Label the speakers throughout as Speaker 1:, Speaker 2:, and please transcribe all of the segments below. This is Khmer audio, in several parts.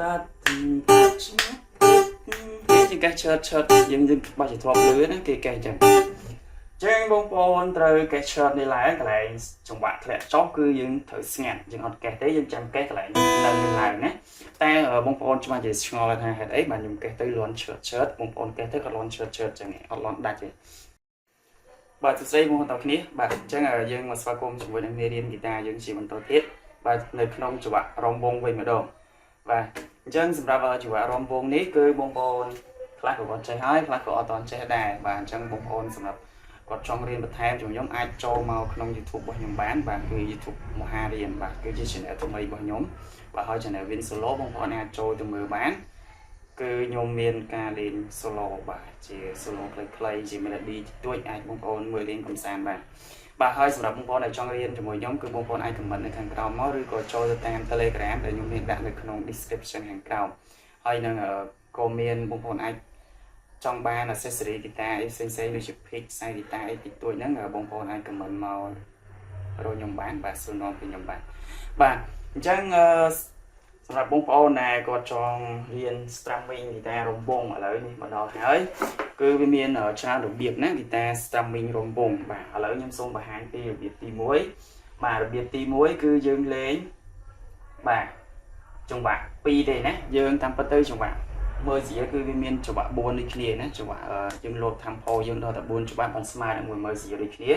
Speaker 1: តាតាគេជាកេះឆើតឆើតយើងបាច់ជាធ្លាប់លឺណាគេកេះចឹងចឹងបងប្អូនត្រូវកេះឆើតនេះឡើងកន្លែងចង្វាក់ធ្លាក់ចុះគឺយើងត្រូវស្ងាត់យើងអត់កេះទេយើងចាំកេះកន្លែងនឹងឡើងណាតែបងប្អូនច្បាស់ជាឆ្ងល់ថាហេតុអីបាទខ្ញុំកេះទៅលន់ឆើតឆើតបងប្អូនកេះទៅក៏លន់ឆើតឆើតចឹងអត់លន់ដាច់ទេបាទសួស្តីបងប្អូនទាំងគ្នាបាទអញ្ចឹងយើងមកស្វាគមន៍ជាមួយនឹងមេរៀនហ្គីតាយើងជាបន្តទៀតបាទនៅក្នុងចង្វាក់រំវងវិញម្ដងបាទអញ្ចឹងសម្រាប់ចង្វាក់រំវងនេះគឺបងប្អូនខ្លះក៏គាត់ចេះហើយខ្លះក៏អត់ទាន់ចេះដែរបាទអញ្ចឹងបងប្អូនសម្រាប់គាត់ចង់រៀនបន្ថែមជាមួយខ្ញុំអាចចូលមកក្នុង YouTube របស់ខ្ញុំបានបាទគឺ YouTube មហារៀនបាទគឺជា channel ថ្មីរបស់ខ្ញុំបាទហើយ channel Win Solo បងប្អូនអាចចូលទៅមើលបានគឺខ្ញុំមានការលេង solo បាទជា solo ខ្លីៗជា melody ទួចអាចបងប្អូនមើលលេងកម្សាន្តបានបាទហើយសម្រាប់បងប្អូនដែលចង់រៀនជាមួយខ្ញុំគឺបងប្អូនអាច comment នៅខាងក្រោមមកឬក៏ចូលទៅតាម Telegram ដែលខ្ញុំមានដាក់នៅក្នុង description ខាងក្រោមហើយនឹងក៏មានបងប្អូនអាចចង់បាន accessory ហ្គីតាអីផ្សេងៗដូចជា pick ខ្សែហ្គីតាអីតិចតួចហ្នឹងបងប្អូនអាច comment មករកខ្ញុំបានបាទសួរនាំពីខ្ញុំបានបាទអញ្ចឹងសម្រាប់បងប្អូនដែលគាត់ចង់រៀន strumming ហ្គីតារំវងឥឡូវនេះមកដល់ហើយគឺវាមានច្រើនរបៀបណាហ្គីតា strumming រំវងបាទឥឡូវខ្ញុំសូមបង្ហាញពីរបៀបទី1បាទរបៀបទី1គឺយើងលេងបាទចង្វាក់2ទេណាយើងតាមពិតទៅចង្វាក់មើលជាគឺវាមានចង្វាក់4ដូចគ្នាណាចង្វាក់យើងលោត tempo យើងដល់តែ4ចង្វាក់បានស្មើនឹងមួយមើលជាដូចគ្នា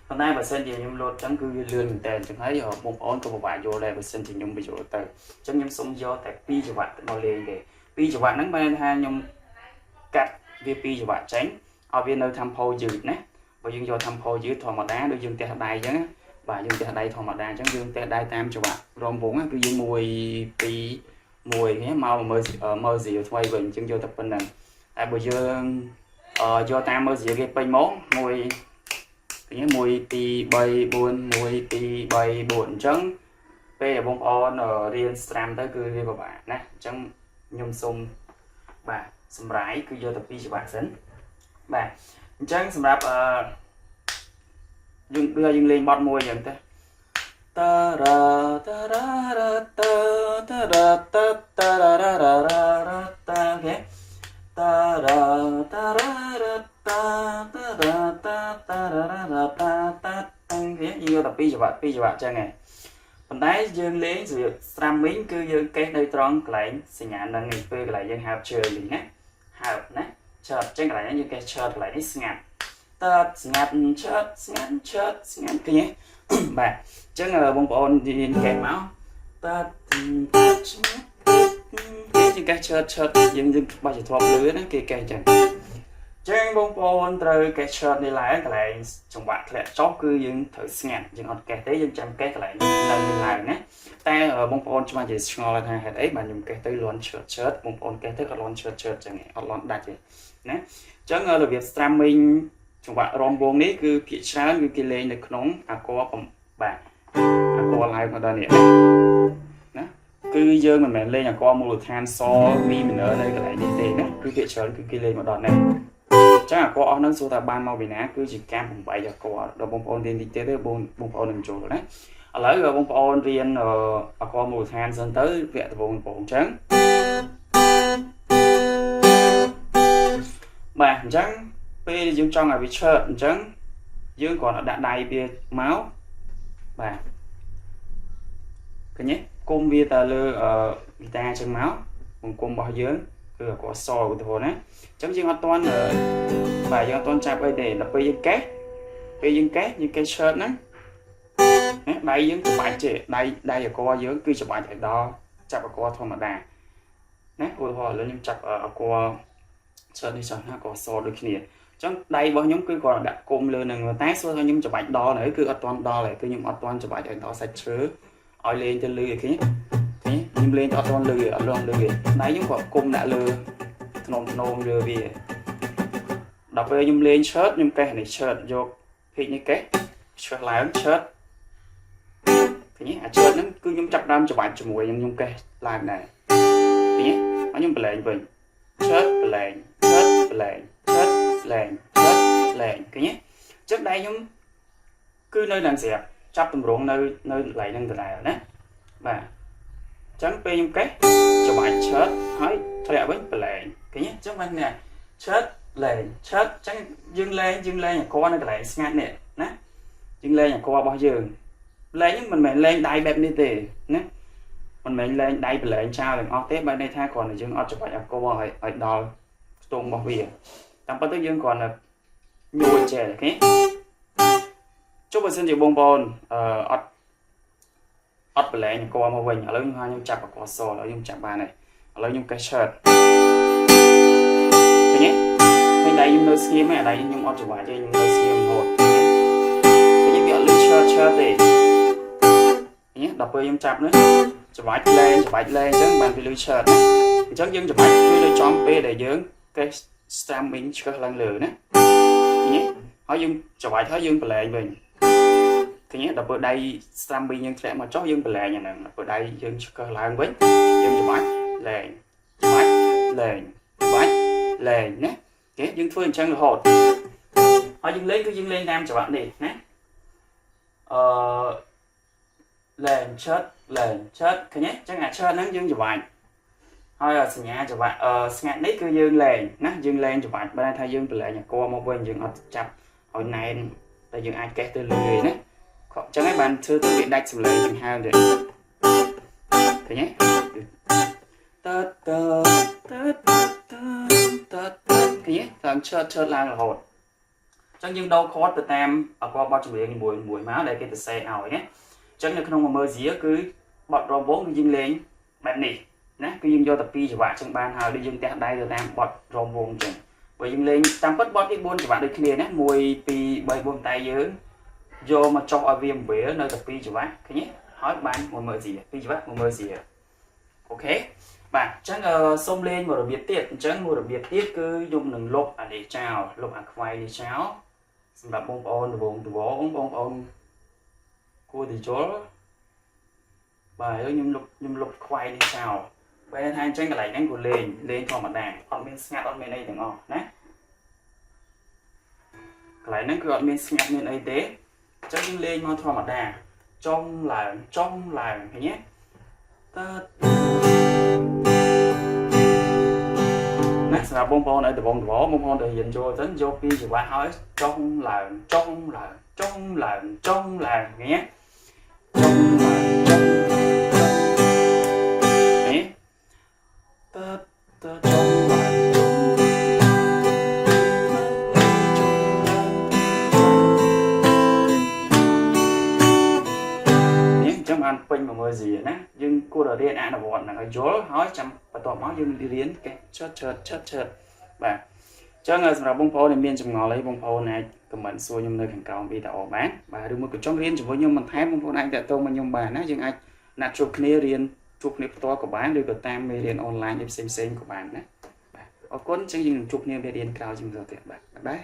Speaker 1: ប៉ុន្តែបើសិនជាខ្ញុំលោតចឹងគឺវាលឿនមែនតើអញ្ចឹងហើយបងប្អូនក៏ពិបាកយល់ដែរបើសិនជាខ្ញុំបញ្យល់ទៅអញ្ចឹងខ្ញុំសូមយកតែ2ចង្វាក់មកលេងទេ2ចង្វាក់ហ្នឹងបានថាខ្ញុំកាត់វា2ចង្វាក់ចេញឲ្យវានៅ tempo យឺតណាបើយើងយក tempo យឺតធម្មតាដូចយើងទះដៃអញ្ចឹងបាទយើងទះដៃធម្មតាអញ្ចឹងយើងទះដៃតាមចង្វាក់រំវងគឺយើង1 2 1នេះមកមើលមើលស៊ីថ្មីវិញអញ្ចឹងយកតែប៉ុណ្្នឹងតែបើយើងយកតាមមើលស៊ីគេពេញមក1ឃើញ1 2 3 4 1 2 3 4អញ្ចឹងពេលដែលបងប្អូនរៀន strum ទៅគឺវាពិបាកណាអញ្ចឹងខ្ញុំសូមបាទសម្រាយគឺយកតែពីរច្បាក់សិនបាទអញ្ចឹងសម្រាប់អឺយើងដូចយើងលេងបទមួយអញ្ចឹងទៅតារ៉ាតារ៉ារ៉ាតាតារ៉ាតាតារ៉ារ៉ារ៉ារ៉ាតា OK តារ៉ាតារ៉ារ៉ាតាតារ៉ាតាតារ៉ារ៉ាតាតាតាគេយើងយកតែពីរច្បាក់ពីរច្បាក់អញ្ចឹងឯងប៉ុន្តែយើងលេងរបៀប strumming គឺយើងកេះនៅត្រង់កន្លែងសញ្ញានឹងនេះពេលកន្លែងយើងហើបជើងនេះណាហើបណាឆើតអញ្ចឹងកន្លែងនេះយើងកេះឆើតកន្លែងនេះស្ងាត់តើស្ងាត់ឆើតស្ងាត់ឆើតស្ងាត់ឃើញទេបាទអញ្ចឹងបងប្អូនរៀនកេះមកតើគេជាកេះឆើតឆើតយើងបាច់ជាធ្លាប់លឺណាគេកេះអញ្ចឹងចឹងបងប្អូនត្រូវកេះឆើតនេះឡើងកន្លែងចង្វាក់ធ្លាក់ចុះគឺយើងត្រូវស្ងាត់យើងអត់កេះទេយើងចាំកេះកន្លែងនឹងឡើងណាតែបងប្អូនច្បាស់ជាឆ្ងល់ថាហេតុអីបាទខ្ញុំកេះទៅលន់ឆើតឆើតបងប្អូនកេះទៅក៏លន់ឆើតឆើតចឹងអត់លន់ដាច់ទេណាអញ្ចឹងរបៀប strumming ចង្វាក់រំវងនេះគឺភាគច្រើនគឺគេលេងនៅក្នុងអាគរបាទអាគរឡើងមកដល់នេះណាគឺយើងមិនមែនលេងអាគរមូលដ្ឋានសមី minor នៅកន្លែងនេះទេណាគឺភាគច្រើនគឺគេលេងមកដល់នេះចឹងអាគរអស់ហ្នឹងសួរថាបានមកពីណាគឺជាការបំបែកអាគរដល់បងប្អូនរៀនតិចទៀតទេបងបងប្អូននឹងចូលណាឥឡូវបងប្អូនរៀនអាគរមូលដ្ឋានសិនទៅវគ្គដំបូងដំបូងអញ្ចឹងបាទអញ្ចឹងពេលយើងចង់ឲ្យវាឆើតអញ្ចឹងយើងគ្រាន់តែដាក់ដៃវាមកបាទឃើញទេគុំវាទៅលើហ្គីតាអញ្ចឹងមកបង្គំរបស់យើងគឺអក្សរសឧទាហរណ៍ណាអញ្ចឹងយើងអត់ទាន់បាទយើងអត់ទាន់ចាប់អីទេដល់ពេលយើងកេះពេលយើងកេះយើងកេះឆើតហ្នឹងណាដៃយើងច្បាច់ទេដៃដៃអកយើងគឺច្បាច់ឲ្យដល់ចាប់អកធម្មតាណាឧទាហរណ៍ឥឡូវខ្ញុំចាប់អកឆើតនេះចោះណាអកសដូចគ្នាអញ្ចឹងដៃរបស់ខ្ញុំគឺគាត់ដាក់គុំលើនឹងតែសួរថាខ្ញុំច្បាច់ដល់នៅគឺអត់ទាន់ដល់ទេគឺខ្ញុំអត់ទាន់ច្បាច់ឲ្យដល់សាច់ឈើឲ្យលេងទៅលឺឲ្យឃើញឃើញខ្ញុំលេងទៅអត់ទាន់លឺអត់លងលឺទេដៃខ្ញុំគាត់គុំដាក់លើធ្នមធ្នមលើវាដល់ពេលខ្ញុំលេងឆើតខ្ញុំកេះនេះឆើតយក pick នេះកេះឆើតឡើងឆើតឃើញអាឆើតហ្នឹងគឺខ្ញុំចាប់ដើមច្បាច់ជាមួយខ្ញុំខ្ញុំកេះឡើងដែរឃើញហើយខ្ញុំប្រឡែងវិញឆើតប្រឡែងឆើតប្រឡែងឆើតលែងឆើតលែងឃើញទេអញ្ចឹងដៃខ្ញុំគឺនៅនឹងស្រាប់ចាប់តម្រងនៅនៅកន្លែងហ្នឹងដដែលណាបាទអញ្ចឹងពេលខ្ញុំកេះ ច្បាច់ឆើតហើយធ្លាក់វិញប្រឡែងឃើញទេអញ្ចឹងបាននេះឆើតលែងឆើតអញ្ចឹងយើងលែងយើងលែងអាកនៅកន្លែងស្ងាត់នេះណាយើងលែងអាករបស់យើងលែងហ្នឹងមិនមែនលែងដៃបែបនេះទេណាមិនមែនលែងដៃប្រឡែងចោលទាំងអស់ទេបែរន័យថាគ្រាន់តែយើងអត់ច្បាច់អាកឲ្យឲ្យដល់ខ្ទង់របស់វាតាមពិតទៅយើងគ្រាន់តែញួរចេះ OK ចុះបើសិនជាបងប្អូនអឺអត់អត់ប្រឡែងអាកមកវិញឥឡូវខ្ញុំថាខ្ញុំចាប់អាកសឥឡូវខ្ញុំចាប់បានហើយឥឡូវខ្ញុំកេះឆើតឃើញទេឃើញដៃខ្ញុំនៅស្ងៀមឯងដៃខ្ញុំអត់ច្រវាច់ទេខ្ញុំនៅស្ងៀមរហូតឃើញទេវាអត់លឺឆើតឆើតទេឃើញទេដល់ពេលខ្ញុំចាប់នេះច្របាច់លែងច្របាច់លែងអញ្ចឹងបានវាលឺឆើតណាអញ្ចឹងយើងច្របាច់គឺនៅចំពេលដែលយើងកេះ strumming ឆ្កឹះឡើងលើណាឃើញទេហើយយើងច្របាច់ហើយយើងប្រឡែងវិញឃើញទេដល់ពេលដៃ strumming យើងធ្លាក់មកចុះយើងប្រឡែងអាហ្នឹងដល់ពេលដៃយើងឆ្កឹះឡើងវិញយើងច្របាច់លែងច្របាច់លែងច្របាច់លែងណាគេយើងធ្វើអញ្ចឹងរហូតហើយយើងលេងគឺយើងលេងតាមច្បាប់នេះណាអឺលែងឆិតលែងឆិតឃើញទេអញ្ចឹងអាឆិតហ្នឹងយើងច្របាច់ហើយសញ្ញាច្របាច់អឺស្ងាត់នេះគឺយើងលែងណាយើងលែងច្របាច់បើថាយើងប្រឡែងអាកមកវិញយើងអត់ចាប់ឲ្យណែនតែយើងអាចកេះទៅលឺឯណាខអញ្ចឹងហើយបានធ្វើទៅវាដាច់សំឡេងចង្ហើមទេឃើញទេតតតតតតតតឃើញទេតាមឆើតឆើតឡើងរហូតអញ្ចឹងយើងដូរ chord ទៅតាមអកបទចម្រៀងនីមួយៗមកដែលគេទៅសេឲ្យណាអញ្ចឹងនៅក្នុងមួយមើសៀគឺបទរងវងគឺយើងលេងបែបនេះណាគឺយើងយកតែពីរចង្វាក់ចឹងបានហើយដូចយើងទះដៃទៅតាមបទរងវងចឹងបើយើងលេងតាមពិតបទនេះ4ចង្វាក់ដូចគ្នាណា1 2 3 4តែយើងយកមកចុះឲ្យវាអំវានៅតែពីរចង្វាក់ឃើញទេហើយបានមួយមើសៀពីរចង្វាក់មួយមើសៀ OK បាទអញ្ចឹងសូមលេងមួយរបៀបទៀតអញ្ចឹងមួយរបៀបទៀតគឺខ្ញុំនឹងលុបអានេះចោលលុបអាខ្វៃនេះចោលសម្រាប់បងប្អូនដបងដបងបងប្អូនគួរតែយល់បាទហើយខ្ញុំលុបខ្ញុំលុបខ្វៃនេះចោលពេលថាអញ្ចឹងកន្លែងហ្នឹងក៏លេងលេងធម្មតាអត់មានស្ងាត់អត់មានអីទាំងអស់ណាកន្លែងហ្នឹងគឺអត់មានស្ងាត់មានអីទេអញ្ចឹងយើងលេងមកធម្មតាចុងឡើងចុងឡើងឃើញទេតើណាសម្រាប់បងប្អូនឲ្យដបងដបងបងប្អូនដែលរៀនចូលទៅយកពីចង្វាក់ហើយចុងឡើងចុងឡើងចុងឡើងចុងឡើងឃើញទេចុងឡើងចុងនេះតើតើចុងឡើងចុងចុងឡើងនេះអញ្ចឹងបានពេញមួយមើលស៊ីណាយើងគួរតែរៀនអនុវត្តហ្នឹងឲ្យយល់ហើយចាំបន្ទាប់មកយើងរៀនកេះឆើតឆើតឆើតឆើតបាទអញ្ចឹងសម្រាប់បងប្អូនដែលមានចម្ងល់អីបងប្អូនអាច comment សួរខ្ញុំនៅខាងក្រោមវីដេអូបានបាទឬមួយក៏ចង់រៀនជាមួយខ្ញុំបន្ថែមបងប្អូនអាចតាក់ទងមកខ្ញុំបានណាយើងអាចណាត់ជួបគ្នារៀនជួបគ្នាផ្ទាល់ក៏បានឬក៏តាមមេរៀនអនឡាញផ្សេងផ្សេងក៏បានណាបាទអរគុណអញ្ចឹងយើងនឹងជួបគ្នាមេរៀនក្រោយជាបន្តទៀតបាទ bye.